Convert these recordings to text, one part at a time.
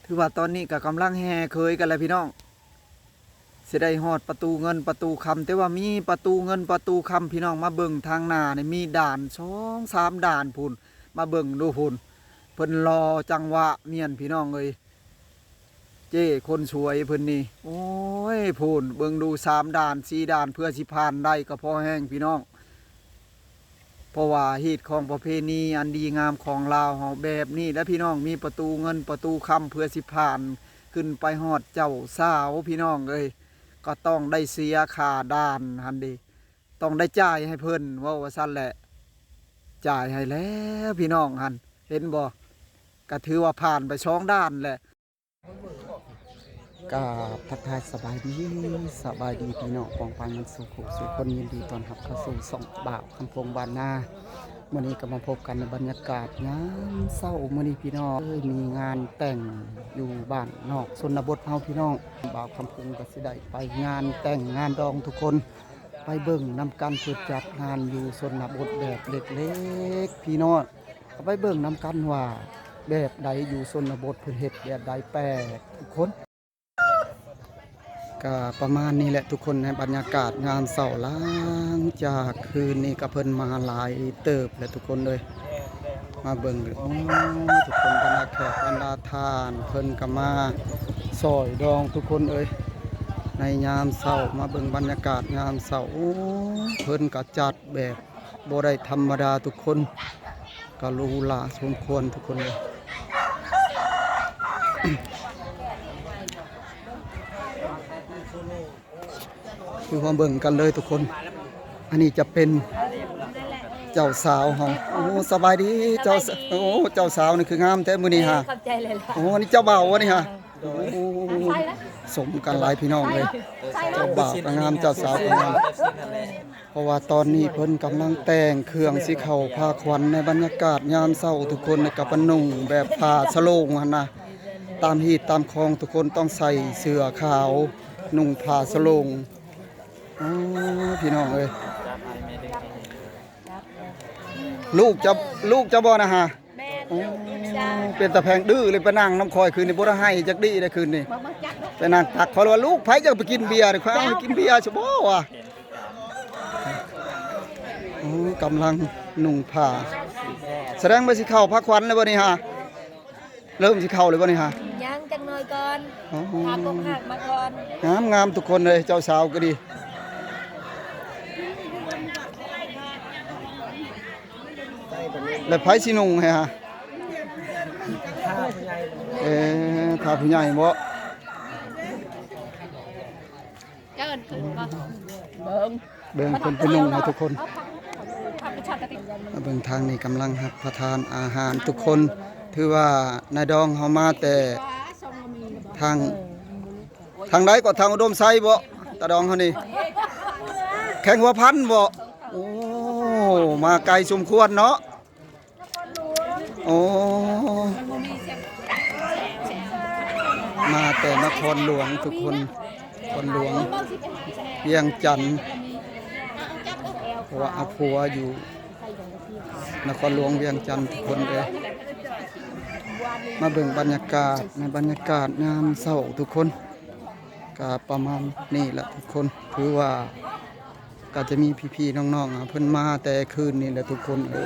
ຄືວ່າຕອນນີ້ກໍກຳລັງແຫ່ເຂີຍກັນແຫຼະພີ່ນ້ອງ ຊິໄດ້ຮອດປະຕູເງິນປະຕູຄຳ ແຕ່ວ່າມີປະຕູເງິນປະຕູຄຳ ພີ່ນ້ອງມາເບິ່ງທາງໜ້ານີ້ ມີດ່ານສອງສາມດ່ານພຸ້ນ ມາເບິ່ງດູພຸ້ນ ເພິ່ນລໍຈັງຫວະມ້ຽນ ພີ່ນ້ອງເອີຍ. ເຈ້ຄົນສວຍເພິ່ນນີ້ ໂອ້ຍ ພຸ້ນ ເບິ່ງດູ ສາມດ່ານ ສີ່ດ່ານ ເພື່ອຊິຜ່ານໄດ້ກໍພໍແຮງພີ່ນ້ອງ ເພາະວ່າຮີດຄອງປະເພນີອັນດີງາມຂອງລາວເຮົາແບບນີ້ແຫຼະພີ່ນ້ອງ ມີປະຕູເງິນປະຕູຄຳ ເພື່ອຊິຜ່ານຂຶ້ນໄປຮອດເຈົ້າສາວ ພີ່ນ້ອງເອີຍ ກໍຕ້ອງໄດ້ເສຍຄ່າດ່ານຫັ້ນເດ ຕ້ອງໄດ້ຈ່າຍໃຫ້ເພິ່ນ ເວົ້າວ່າຊັ້ນແຫຼະ ຈ່າຍໃຫ້ແລ້ວພີ່ນ້ອງຫັ້ນ ເຫັນບໍ່ ກໍຖືວ່າຜ່ານໄປສອງດ່ານແຫຼະ. ກາບທັກທາຍສະບາຍດີ ສະບາຍດີພີ່ນ້ອງປ້ອງປາຍມັນສູ່ຄູ່ສູ່ຄົນ ຍິນດີຕ້ອນຮັບເຂົ້າສູ່ຊ່ອງບ່າວຄຳພົງບ້ານນາ. ມື້ນີ້ກໍມາພົບກັນໃນບັນຍາກາດຍາມເຊົ້າມື້ນີ້ພີ່ນ້ອງເອີຍ ມີງານແຕ່ງຢູ່ບ້ານນອກຊົນນະບົດເຮົາພີ່ນ້ອງ ບ່າວຄຳພົງກໍຊິໄດ້ໄປງານແຕ່ງງານດອງທຸກຄົນ ໄປເບິ່ງນຳກັນ ເພິ່ນຈັດງານຢູ່ຊົນນະບົດແບບເລັກໆ ພີ່ນ້ອງ ກໍໄປເບິ່ງນຳກັນວ່າແບບໃດ ຢູ່ຊົນນະບົດເພິ່ນເຮັດແບບໃດ ແປກທຸກຄົນ. ກະປະມານນີ້ແຫຼະທຸກຄົນ ໃນບັນຍາກາດຍາມເຊົ້າ ຫຼັງຈາກຄືນນີ້ກະເພິ່ນມາຫຼາຍເຕີບແຫຼະທຸກຄົນເອີຍ ມາເບິ່ງ ໂອ້ ທຸກຄົນ ບັນດາແຂກບັນດາທ່ານເພິ່ນກະມາຊ່ອຍດອງທຸກຄົນເອີຍ ໃນຍາມເຊົ້າ ມາເບິ່ງບັນຍາກາດຍາມເຊົ້າ ໂອ້ ເພິ່ນກະຈັດແບບ ບໍ່ໄດ້ທຳມະດາທຸກຄົນ ກໍຫຼູຫຼາສົມຄວນທຸກຄົນເລີຍ ຄືມາເບິ່ງກັນເລີຍທຸກຄົນ ອັນນີ້ຈະເປັນເຈົ້າສາວເຮົາ ໂອ້ ສະບາຍດີ ເຈົ້າສາ- ໂອ້ ເຈົ້າສາວນີ້ຄືງາມແທ້ມື້ນີ້ຫາ ຂອບໃຈຫຼາຍໆ ໂອ້ ອັນນີ້ເຈົ້າບ່າວບໍ່ນີ້ຫາ ໂອ້ ສົມກັນຫຼາຍພີ່ນ້ອງເອີຍ ເຈົ້າບ່າວກໍງາມ ເຈົ້າສາວກໍງາມ ເພາະວ່າຕອນນີ້ເພິ່ນກຳລັງແຕ່ງເຄື່ອງຊິເຂົ້າພາຂວັນ ໃນບັນຍາກາດຍາມເຊົ້າ ທຸກຄົນກໍໄປນຸ່ງແບບຜ້າສະໂຫຼງຫັ້ນນະ ຕາມຮີດຕາມຄອງ ທຸກຄົນຕ້ອງໃສ່ເສື້ອຂາວ ນຸ່ງຜ້າສະໂຫຼງ ໂອ້ ພີ່ນ້ອງເອີຍ ລູກເຈົ້າ ລູກເຈົ້າບໍ່ນະຫາ? ແມ່ນ ໂອ້ ເປັນຕາແພງ ດື້ເລີຍ ໄປນັ່ງນຳຂ້ອຍຄືນນີ້ ບໍ່ໄດ້ໃຫ້ຈັກດີ້ເດ້ຄືນນີ້ ໄປນັ່ງຕັກ ຂ້ອຍວ່າລູກໃຜຈະໄປກິນເບຍ ຂ້ອຍເອົາໃຫ້ກິນເບຍຊະບໍ່ວະ ໂອ້ ກຳລັງນຸ່ງຜ້າ ສະແດງວ່າຊິເຂົ້າພາຂວັນແລ້ວບໍ່ນີ້ຫາ? ເລີ່ມຊິເຂົ້າແລ້ວບໍ່ນີ້ຫາ? ຍັງຈັກໜ້ອຍກ່ອນ ອໍ ຖ້າກົກຫາກມາກ່ອນ ງາມໆ ທຸກຄົນເອີຍ ເຈົ້າສາວກໍດີ ແລ້ວໃຜຊິນຸ່ງໃຫ້ຫາ? ເອີ ຖ້າຜູ້ໃຫຍ່ບໍ? ເອີ້ນຂຶ້ນບໍ່ ເບິ່ງ ເບິ່ງເພິ່ນໄປນຸ່ງໃຫ້ທຸກຄົນ ມາເບິ່ງທາງນີ້ກຳລັງຮັບປະທານອາຫານທຸກຄົນ ຖືວ່ານາຍດອງເຮົາມາແຕ່ທາງ ທາງໃດກໍ ທາງອຸດົມໄຊບໍ? ຕາດອງເຮົານີ້ ແຂວງຫົວພັນບໍ? ໂອ້ ມາໄກສົມຄວນເນາະ. ໂອ້ ມາແຕ່ນະຄອນຫຼວງທຸກຄົນ ນະຄອນຫຼວງວຽງຈັນ ເພາະວ່າເອົາຜົວຢູ່ນະຄອນຫຼວງວຽງຈັນທຸກຄົນເອີຍ ມາເບິ່ງບັນຍາກາດ ໃນບັນຍາກາດຍາມເຊົ້າທຸກຄົນ ກະປະມານນີ້ລະທຸກຄົນ ຖືວ່າ ກໍຈະມີພີ່ໆນ້ອງໆ ເພິ່ນມາແຕ່ຄືນນີ້ແຫຼະທຸກຄົນ ໂອ້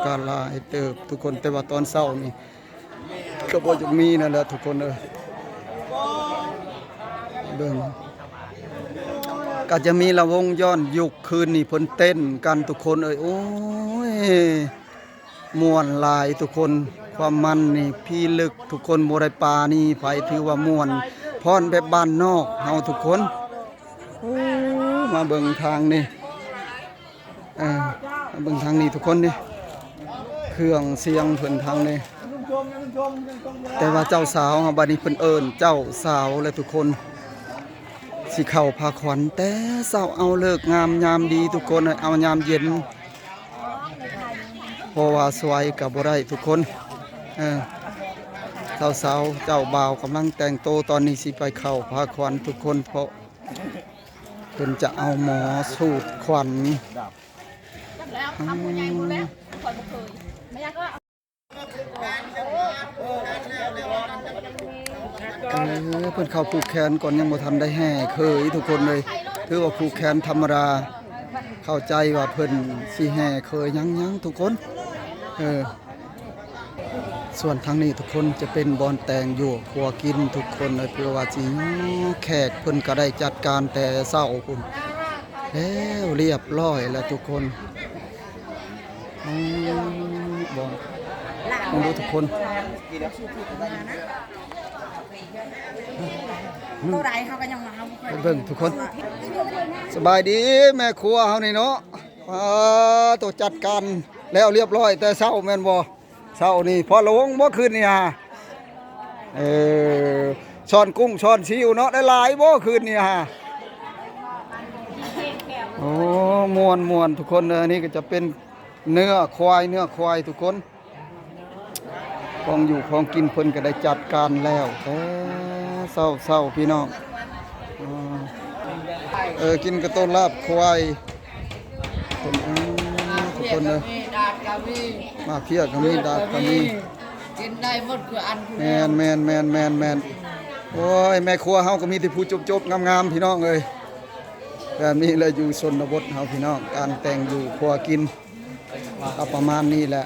ກໍຫຼາຍເຕີບທຸກຄົນ ແຕ່ວ່າຕອນເຊົ້ານີ້ກໍບໍ່ຢາກມີນັ້ນແຫຼະທຸກຄົນເອີຍ ເບິ່ງ ກໍຈະມີລະວົງຍ້ອນຍຸກ ຄືນນີ້ເພິ່ນເຕັ້ນກັນທຸກຄົນເອີຍ ໂອ້ຍ ມ່ວນຫຼາຍທຸກຄົນ ຄວາມມັນນີ້ພິລຶກ ທຸກຄົນບໍ່ໄດ້ປານີໃຜ ຖືວ່າມ່ວນ ຟ້ອນແບບບ້ານນອກເຮົາທຸກຄົນ ໂອ້ ມາເບິ່ງທາງນີ້ ເອີ ມາເບິ່ງທາງນີ້ທຸກຄົນນີ້ ເຄື່ອງສຽງເພິ່ນທາງນີ້ ແຕ່ວ່າເຈົ້າສາວເຮົາ ບັດນີ້ເພິ່ນເອີ້ນເຈົ້າສາວແລ້ວທຸກຄົນ ຊິເຂົ້າພາຂວັນແຕ່ເຊົ້າ ເອົາເລີກງາມຍາມດີທຸກຄົນ ເອົາຍາມເຢັນ ເພາະວ່າສວຍກໍບໍ່ໄດ້ທຸກຄົນ ເອີ ເຈົ້າສາວເຈົ້າບ່າວກຳລັງແຕ່ງໂຕ ຕອນນີ້ຊິໄປເຂົ້າພາຂວັນທຸກຄົນ ເພາະເພິ່ນຈະເອົາໝໍສູດຂວັນ ອືມ. ເອີ ເພິ່ນເຂົ້າຜູກແຂນກ່ອນ ຍັງບໍ່ທັນໄດ້ແຫ່ເຂີຍທຸກຄົນເອີຍ. ຖືວ່າຜູກແຂນທຳມະດາ ເຂົ້າໃຈວ່າເພິ່ນຊິແຫ່ເຂີຍຍັງໆ ທຸກຄົນ. ເອີ ສ່ວນທາງນີ້ທຸກຄົນຈະເປັນບ່ອນແຕ່ງຢູ່ຄົວກິນທຸກຄົນເອີຍ. ເພື່ອວ່າຊິ ແຂກເພິ່ນກໍໄດ້ຈັດການແຕ່ເຊົ້າພຸ້ນແລ້ວ ລຽບຮ້ອຍແລ້ວທຸກຄົນ. ອໍ ບໍ່ ເບິ່ງດູທຸກຄົນ ໂຕໃດເຮົາກໍຍັງວ່າເຮົາບໍ່ຄ່ອຍໄປເບິ່ງທຸກຄົນ. ສະບາຍດີແມ່ຄົວເຮົານີ້ເນາະ. ອ່າ ໂຕຈັດການແລ້ວລຽບຮ້ອຍແຕ່ເຊົ້າແມ່ນບໍ່? ເຊົ້ານີ້ພໍລົງບໍ່ຄືນນີ້ຫາ? ເອີ ຊ້ອນກຸ້ງຊ້ອນຊີວເນາະ ໄດ້ຫຼາຍບໍ່ຄືນນີ້ຫາ? ໂອ້ ມ່ວນໆ ທຸກຄົນເດີ. ອັນນີ້ກໍຈະເປັນເນື້ອຄວາຍ ເນື້ອຄວາຍທຸກຄົນ. ຂອງຢູ່ຂອງກິນເພິ່ນກໍໄດ້ຈັດການແລ້ວແຕ່ເຊົ້າໆ ພີ່ນ້ອງ. ເອີ ກິນກະໂຕລາບຄວາຍ ເອີ ທຸກຄົນເອີຍ. ໝາກເພຍກໍມີ ດາດກໍມີ ກິນໄດ້ໝົດຄືອັນ. ແມ່ນໆໆໆໆ. ໂອ້ຍ ແມ່ຄົວເຮົາກໍມີແຕ່ຜູ້ຈົບໆງາມໆ ພີ່ນ້ອງເອີຍ. ແບບນີ້ແຫຼະຢູ່ຊົນນະບົດເຮົາ ພີ່ນ້ອງ ການແຕ່ງຢູ່ຄົວກິນກໍປະມານນີ້ແຫຼະ.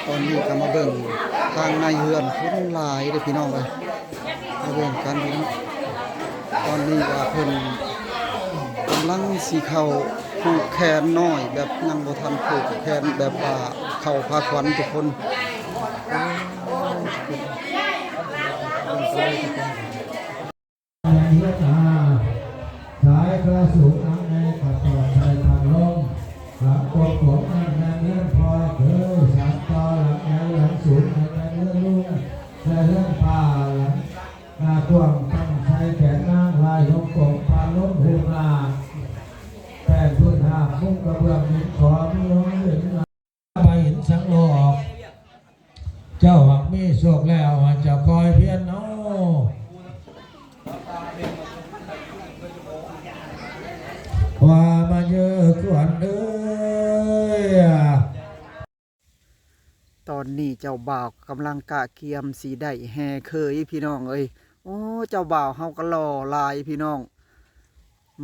ຕອນນີ້ກໍມາເບິ່ງທາງໃນເຮືອນ ຄົນຫຼາຍເດ້ພີ່ນ້ອງເອີຍ. ມາເບິ່ງກັນພີ່ນ້ອງ ຕອນນີ້ວ່າເພິ່ນກຳລັງຊິເຂົ້າຜູກແຂນນ້ອຍ ແບບຍັງບໍ່ທັນຜູກແຂນ ແບບວ່າເຂົ້າພາຂວັນທຸກຄົນ. ສາຍພະສົງນຳໃນກະປອດໄຊພັນລົມ ຫຼັງກົມຂອງນັ້ນແມ່ນເຮືອນພໍ່ເຄີຍ ສາມຕໍ່ຫຼັງໃຫຍ່ຫຼັງສູງແມ່ນເຮືອນລຸງ ແລະ ເຮືອນປ້າຫຼັງໜ້າກວ້າງຕັ້ງໃສ່ແປດນາງ ລາຍຫົກກົງພະນົມຮູບນາງ ແປ້ນພື້ນຫ້າງ ມຸງກະເບື້ອງດິນຂໍ ມີຫ້ອງເປັນ ໄປເຫັນສັງໂລອອກ ເຈົ້າຫາກມີໂຊກແລ້ວ ເຈົ້າຄອຍພຽນເອົາ ວ່າມາເຢີກວນເອີຍ. ຕອນນີ້ເຈົ້າບ່າວກຳລັງກະກຽມຊິໄດ້ແຫ່ເຂີຍ ພີ່ນ້ອງເອີຍ. ໂອ້ ເຈົ້າບ່າວເຮົາກໍຫຼໍ່ຫຼາຍ ພີ່ນ້ອງ.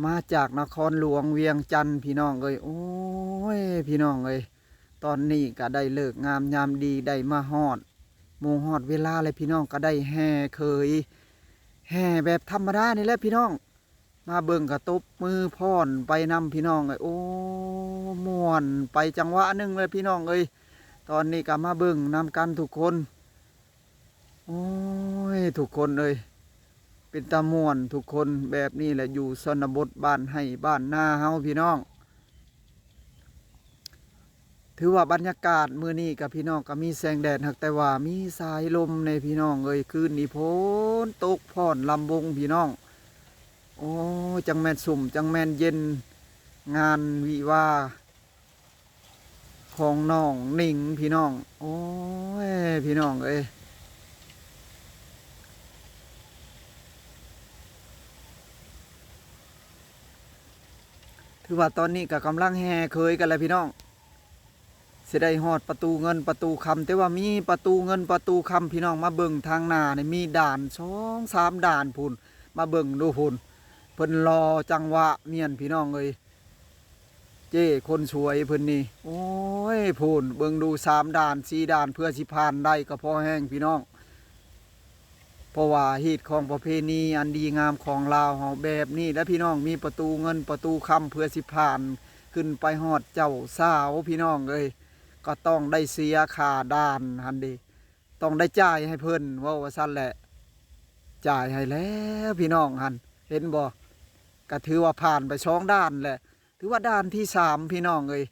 ມາຈາກນະຄອນຫຼວງວຽງຈັນ ພີ່ນ້ອງເອີຍ. ໂອ້ຍ ພີ່ນ້ອງເອີຍ ຕອນນີ້ກະໄດ້ເລີກງາມຍາມດີ ໄດ້ມາຮອດໂມງຮອດເວລາແລ້ວ ພີ່ນ້ອງ ກະໄດ້ແຫ່ເຂີຍ ແຫ່ແບບທຳມະດານີ້ແຫຼະ ພີ່ນ້ອງ. ມາເບິ່ງກະຕົບມືພ້ອມໄປນຳ ພີ່ນ້ອງເອີຍ. ໂອ້ ມ່ວນໄປຈັງຫວະໜຶ່ງເລີຍ ພີ່ນ້ອງເອີຍ. ຕອນນີ້ກະມາເບິ່ງນຳກັນທຸກຄົນ. ໂອ້ຍ ທຸກຄົນເອີຍ ເປັນຕາມ່ວນທຸກຄົນ. ແບບນີ້ແຫຼະຢູ່ຊົນນະບົດ ບ້ານໄຮ່ບ້ານນາເຮົາ ພີ່ນ້ອງ. ຖືວ່າບັນຍາກາດມື້ນີ້ກະ ພີ່ນ້ອງ ກະມີແສງແດດ ຫາກແຕ່ວ່າມີສາຍລົມແດ່ ພີ່ນ້ອງເອີຍ. ຄືນນີ້ຝົນຕົກພ້ອນລຳວົງ ພີ່ນ້ອງ. ໂອ້ຍ ຈັ່ງແມ່ນຊຸ່ມ ຈັ່ງແມ່ນເຢັນ ງານວິວາ ຂອງນ້ອງໜິງ ພີ່ນ້ອງ. ໂອ້ຍ ພີ່ນ້ອງເອີຍ ຖືວ່າຕອນນີ້ກະກຳລັງແຫ່ເຂີຍກັນແຫຼະ ພີ່ນ້ອງ. ຊິໄດ້ຮອດປະຕູເງິນປະຕູຄຳ ແຕ່ວ່າມີປະຕູເງິນປະຕູຄຳ ພີ່ນ້ອງ. ມາເບິ່ງທາງໜ້ານີ້ ມີດ່ານສອງສາມດ່ານພຸ້ນ. ມາເບິ່ງດູພຸ້ນ ເພິ່ນຫຼໍ່ຈັງຫວະໝ້ຽນ ພີ່ນ້ອງເອີຍ. ເຈ້ຄົນສວຍເພິ່ນນີ້ ໂອ້ຍ ພຸ້ນ ເບິ່ງດູ ສາມດ່ານ ສີ່ດ່ານ ເພື່ອຊິຜ່ານໄດ້ກໍພໍແຮງ ພີ່ນ້ອງ. ເພາະວ່າຮີດຄອງປະເພນີອັນດີງາມຂອງລາວເຮົາແບບນີ້ແຫຼະ ພີ່ນ້ອງ. ມີປະຕູເງິນປະຕູຄຳ ເພື່ອຊິຜ່ານຂຶ້ນໄປຮອດເຈົ້າສາວ ພີ່ນ້ອງເອີຍ ກໍຕ້ອງໄດ້ເສຍຄ່າດ່ານຫັ້ນເດ. ຕ້ອງໄດ້ຈ່າຍໃຫ້ເພິ່ນ ເວົ້າວ່າຊັ້ນແຫຼະ. ຈ່າຍໃຫ້ແລ້ວ ພີ່ນ້ອງຫັ້ນ ເຫັນບໍ່? ກະຖືວ່າຜ່ານໄປສອງດ່ານແຫຼະ. ຖືວ່າດ່ານທີສາມ ພີ່ນ້ອງເອີຍ.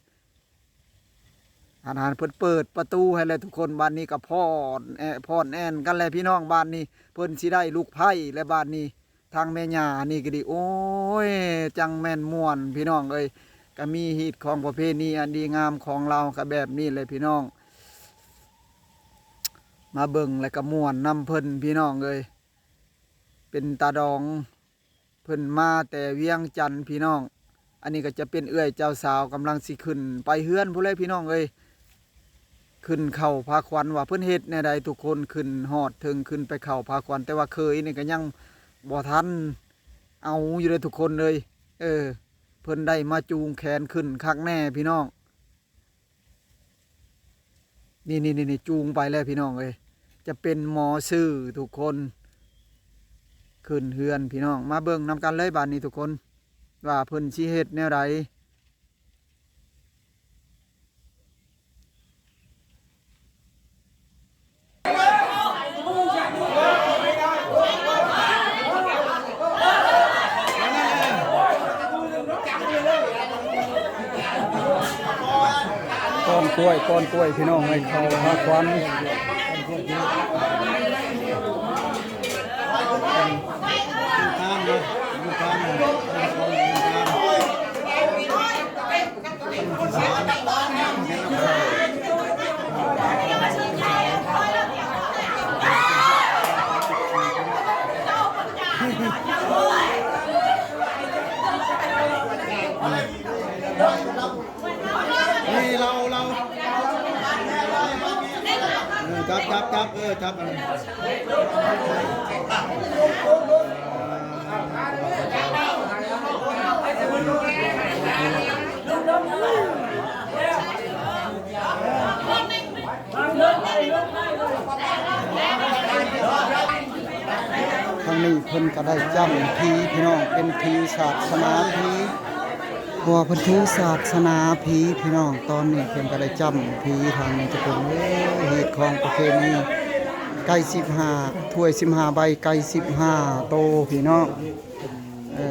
ອັນນັ້ນເພິ່ນເປີດປະຕູໃຫ້ແລ້ວທຸກຄົນ. ບາດນີ້ກໍຟ້ອນແອ ຟ້ອນແອນກັນແລ້ວ ພີ່ນ້ອງ. ບາດນີ້ເພິ່ນຊິໄດ້ລູກໃພ້ແລ້ວ ບາດນີ້. ທາງແມ່ຍ່ານີ້ກໍດີ ໂອ້ຍ ຈັ່ງແມ່ນມ່ວນ ພີ່ນ້ອງເອີຍ. ກໍມີຮີດຄອງປະເພນີອັນດີງາມຂອງລາວກໍແບບນີ້ແຫຼະ ພີ່ນ້ອງ. ມາເບິ່ງແລ້ວກໍມ່ວນນຳເພິ່ນ ພີ່ນ້ອງເອີຍ. ເປັນຕາດອງ ເພິ່ນມາແຕ່ວຽງຈັນ ພີ່ນ້ອງ. ອັນນີ້ກໍຈະເປັນເອື້ອຍເຈົ້າສາວ ກຳລັງຊິຂຶ້ນໄປເຮືອນພຸ້ນແຫຼະ ພີ່ນ້ອງເອີຍ. ເ ຂຶ້ນເຂົ້າພາຂວັນ ວ່າເພິ່ນເຮັດແນວໃດ ທຸກຄົນຂຶ້ນຮອດເທິງ ຂຶ້ນໄປເຂົ້າພາຂວັນ ແຕ່ວ່າເຂີຍນີ້ກໍຍັງບໍ່ທັນເອົາຢູ່ເດ້ ທຸກຄົນເອີຍ. ເອີ ເພິ່ນໄດ້ມາຈູງແຂນຂຶ້ນຄັກແນ່ພີ່ນ້ອງ. ນີ້ໆໆ ຈູງໄປແລ້ວພີ່ນ້ອງເອີຍ ຈະເປັນໝໍຊື່ທຸກຄົນ ຂຶ້ນເຮືອນພີ່ນ້ອງ. ມາເບິ່ງນຳກັນເລີຍບາດນີ້ທຸກຄົນ ວ່າເພິ່ນຊິເຮັດແນວໃດ. ປ້ອນກ້ວຍ ປ້ອນກ້ວຍ ພີ່ນ້ອງເອີຍ ເຂົ້າພາຂວັນ. ນີ້ ເລົ່າ ເລົ່າ ເອີ ຈັບ ຈັບ ຈັບ ເອີ ຈັບ. ທາງນີ້ເພິ່ນກໍໄດ້ຈ້ຳຜີພີ່ນ້ອງ ເປັນຜີສາສະໜາຜີ ເພາະວ່າເພິ່ນຖືສາສະໜາຜີພີ່ນ້ອງ. ຕອນນີ້ເພິ່ນກໍໄດ້ຈ້ຳຜີທາງນີ້ທຸກຄົນເອີຍ ຮີດຄອງປະເພນີ ໄກ່ສິບຫ້າ ຖ້ວຍສິບຫ້າໃບ ໄກ່ສິບຫ້າໂຕພີ່ນ້ອງ. ເອີ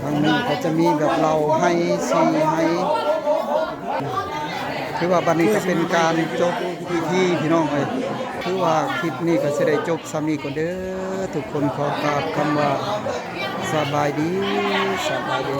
ທາງນີ້ກໍຈະມີແບບເຫຼົ້າໄຮ່ ສີ່ໄຮ່. ຖືວ່າບັດນີ້ກໍເປັນການຈົບພິທີພີ່ນ້ອງເອີຍ. ຖືວ່າຄລິບນີ້ກໍຊິໄດ້ຈົບສ່ຳນີ້ກ່ອນເດີທຸກຄົນ. ຂໍກາບຄຳວ່າສະບາຍດີ ສະບາຍດີ.